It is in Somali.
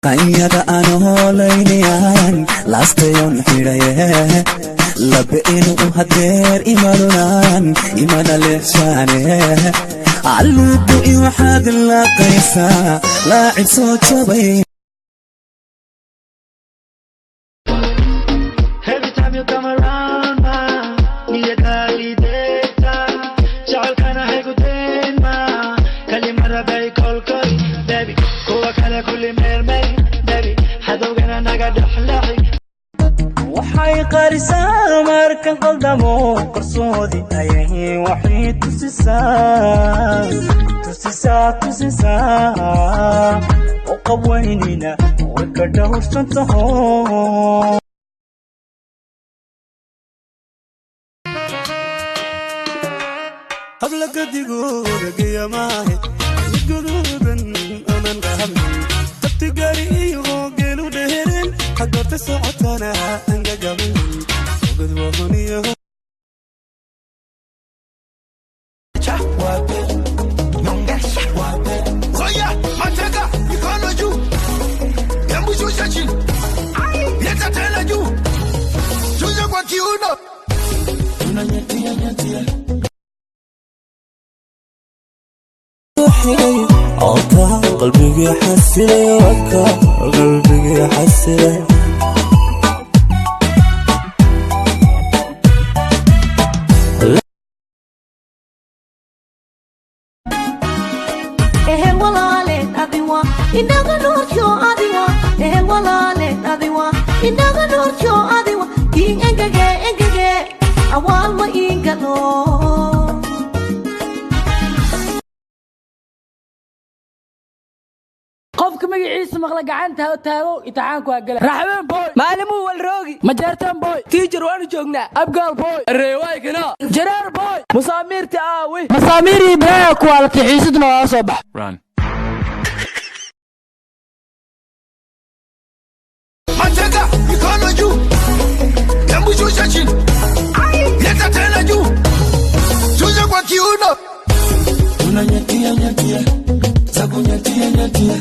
Qayada aan hoolaynayaan laastayon xidhaye labe inuu hadeer imanunaan imana leexshaane calluugu i waxaad laaqaysaa laacib soo jabay. Every time you come around, ma, niyadaalideta, jecelkana hayguteen ma, kalimada bay kolkoli, baby, kuwa kale kulli meelmeri, baby, hadowgana naga dhexlaxi. Waxay qarisaa markan qaldamo, qarsoodi ayay waxay tusisaa, tusisaa, tusisaa oo qabweynina way ka dhowrsan taho. Habla gadigooda geya maahe guduudan onan qahabnin tabtigaari iyo geelu dheeren hagoorta socotana angagabin ogad wahoniyo. Zoya, mateka, mikono juu. Hebu shusha chini. Leta tena juu. Shusha kwa kiuno. Codka qalbigii xasilay, codka qalbigii xasilay. Ehel walaale adiwa inaga nuurjo adiwa, ehel walaale adiwa inaga nuurjo adiwa, kiin engege engege awaal ma iingalo. Qofka magaciisa maqla gacanta ha taago, imtixaanku waa gala. Raxween boy, Maalimuu walroogi. Majeertan boy, Tiijar, waanu joognaa. Abgaal boy, reewaykina, jareer boy. Musaamiirta aawi? Masaamiirii baa kuwaalata, xiisadna waa soo bax. Mateka, mikono juu. Hebu shusha chini. Leta tena juu. Shusha kwa kiuno. Unanyatia nyatia za kunyatia nyatia.